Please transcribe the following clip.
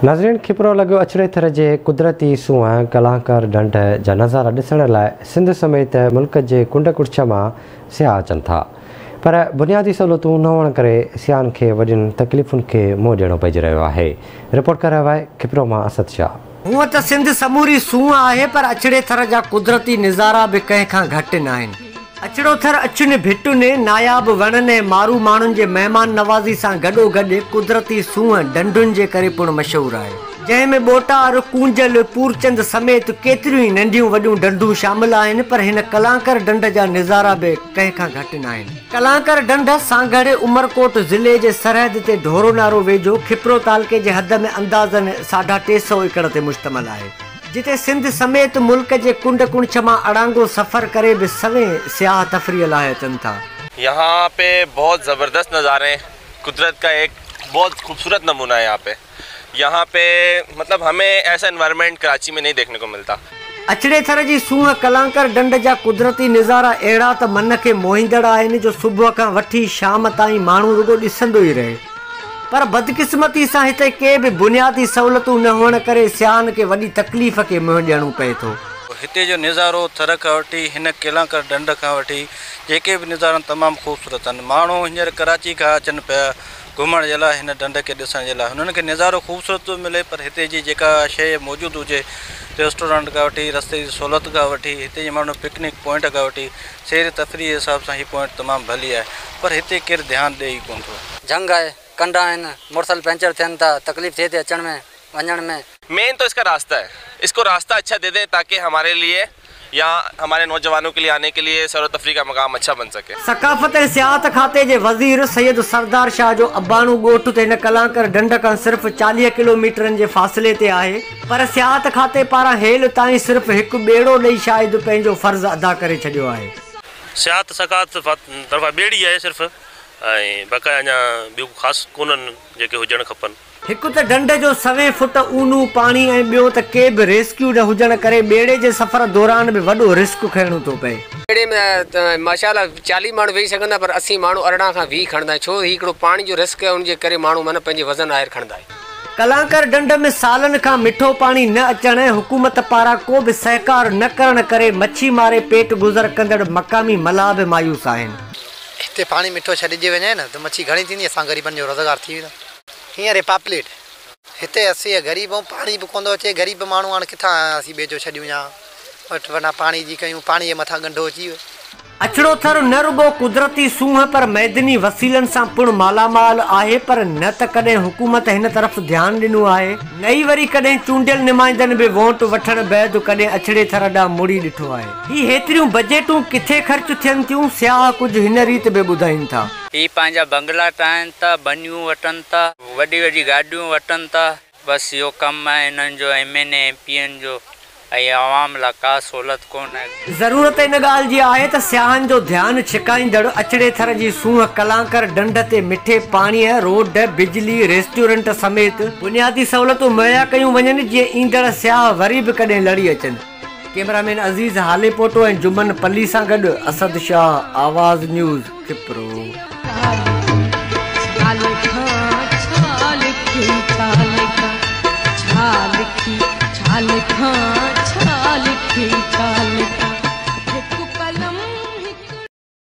ناظرين کپرو لڳ اڇڙي ٿر جي قدرتي سونهن ڪلانڪر ڍنڍ جا نظارا ڏسڻ لاءِ سنڌ سميت ملڪ جي ڪنڊ ڪڙڇ مان سياح اچن ٿا، پر بنيادي سهولتون نه هئڻ ڪري سياحن کي وڏين تڪليفن کي منهن ڏيڻو پئجي رهيو آهي. رپورٽ ڪري رهيو آهي کپرو مان اسد شاهه. هونءَ ته سنڌ سموري سونهن آهي، پر اڇڙي ٿر جا قدرتي نظارا به ڪنهن کان گهٽ ناهن. اڇڙو ٿر اڇن ڀٽن، ناياب وڻن ۽ مارو ماڻهن جي مهمان نوازي سان گڏوگڏ قدرتي سونهن ڍنڍن جي ڪري پڻ مشهور آهي، جنهن ۾ ٻوٽار، ڪونجل، پورچند سميت ڪيتريون ئي ننڍيون وڏيون ڍنڍون شامل آهن، پر هن ڪلانڪر ڍنڍ جا نظارا به ڪنهن کان گهٽ ناهن. ڪلانڪر ڍنڍ سانگهڙ عمرڪوٽ ضلعي جي سرحد تي ڍورو نارو ويجهو کپرو تعلقي جي حد ۾ اندازن 350 ايڪڙ تي مشتمل آهي، جتي سنڌ سميت ملڪ جي ڪنڊ ڪڙڇ مان اڙانگو سفر ڪري به سوين سياح تفريح لاءِ اچن ٿا. यहाँ पे बहुत ज़बरदस्त नज़ारे हैं, कुदरत का एक बहुत खूबसूरत नमूना है यहाँ पे। यहाँ पे मतलब हमें ऐसा एनवायरनमेंट कराची में नहीं देखने को मिलता। अछड़े थर जी सूंह कलांकर ढंढ जा कुदरती नज़ारा अहिड़ा त मन खे मोहींदड़ आहिनि जो सुबुह खां वठी शाम ताईं माण्हू रुगो ॾिसंदो ई रहे, पर बदकिस्मती सां हिते के बि बुनियादी सहूलियतूं न हुअण करे सियाहनि खे वॾी तकलीफ़ खे मुंहुं ॾियणो पए थो। हिते जो नज़ारो थर खां वठी हिन कलांकर ढंढ खां वठी जेके बि नज़ारा तमामु ख़ूबसूरत आहिनि। माण्हू हींअर कराची खां अचनि पिया घुमण जे लाइ, हिन ढंढ खे ॾिसण जे लाइ। हुननि खे नज़ारो ख़ूबसूरत थो मिले, पर हिते जी जेका शइ मौजूदु हुजे, रेस्टोरेंट खां वठी, रस्ते जी सहूलियत खां वठी, हिते जे माण्हू पिकनिक पॉइंट खां वठी, सैर तफ़री जे हिसाब सां हीअ पॉइंट तमामु भली आहे, पर हिते केरु ध्यानु ॾिए ई कोन थो। झंग आहे, कंडा आहिनि, मोटरसाइकिल पंचर थियनि था, तकलीफ़ थिए थी अचण में वञण में। मेन तो इसका रास्ता है, इसको रास्ता अच्छा दे दें ताकि हमारे लिए या हमारे नौजवानों के लिए आने के लिए सैर तफरी का मकाम अच्छा बन सके। सकाफ़त ऐं सियाहत खाते जे वज़ीर सैयद सरदार शाह जो अबाणू ॻोठ त हिन कलांकर ढंढ खां सिर्फ़ 40 किलोमीटरनि जे फ़ासिले ते आहे, पर सियाहत खाते पारां हेल ताईं सिर्फ़ हिकु ॿेड़ो ॾेई शायदि पंहिंजो फ़र्ज़ अदा करे छॾियो आहे। सियाहत सकाफ़त तरफ़ां ॿेड़ी आहे सिर्फ़, ऐं बक़ाया अञा ॿियो ख़ासि कोन्हनि जेके हुजणु खपनि। हिकु त ढंढ जो सवें फुट ऊनो पाणी ऐं ॿियो त के बि रेस्क्यू न हुजण करे ॿेड़े जे सफ़र दौरान बि वॾो रिस्क खणणो थो पए। ॿेड़े में त माशाअल्लाह 40 माण्हू वेही सघंदा, पर 80 माण्हू 18 खां 20 खणंदा आहिनि, छो हीउ हिकिड़ो पाणी जो रिस्क आहे, उनजे करे माण्हू माना पंहिंजे वज़न आहिर खणंदा आहिनि। कलांकर ढंढ में सालनि खां मिठो पाणी न अचण ऐं हुकूमत पारां को बि सहकार न करण करे मच्छी मारे पेट गुज़र कंदड़ मक़ामी मलाह बि मायूस आहिनि। हिते पाणी मिठो छॾिजी वञे न त मच्छी घणी थींदी, असां ग़रीबनि जो रोज़गार थी वेंदो। हींअर पापलेट हिते असीं ग़रीब आहियूं, पाणी बि कोन थो अचे, ग़रीब माण्हू हाणे किथां असीं ॿिए जो छॾियूं या वठि वञा पाणी जी कयूं, पाणीअ जे मथां ॻंढो अची वियो। अछड़ो थर न रुगो कुदरती सूंह पर मैदनी वसीलनि सां पिणु मालामाल आहे, पर न त कॾहिं हुकूमत हिन तरफ़ ध्यानु ॾिनो आहे, न ई वरी कॾहिं चूंडियल नुमाइंदनि बि वोट वठण बाद कॾहिं अछड़े थर ॾांहुं मुड़ी ॾिठो आहे। ही हेतिरियूं बजेटूं किथे ख़र्च थियनि थियूं, सियाह कुझु हिन रीति बि ॿुधाइनि था। ही पंहिंजा बंगला ठाहिनि था, बनियूं वठनि था, वॾी वॾी गाॾियूं वठनि था, बसि इहो कमु आहे हिननि जो, M N A M P N जो, ऐं आवाम लाइ का सहूलियत कोन आहे। ज़रूरत इन ॻाल्हि जी आहे त सियाहनि जो ध्यानु छिकाईंदड़ अछड़े थर जी सूंह कलांकर ढंढ ते मिठे पाणीअ, रोड, बिजली, रेस्टोरेंट समेत बुनियादी सहूलियतूं मुहैया कयूं वञनि, जीअं ईंदड़ सियाह वरी बि कॾहिं लड़ी अचनि। कैमरामैन अज़ीज़ हालेपोटो ऐं जुमन पली सां गॾु असद शाह, आवाज़ न्यूज़, खिपरो। छाल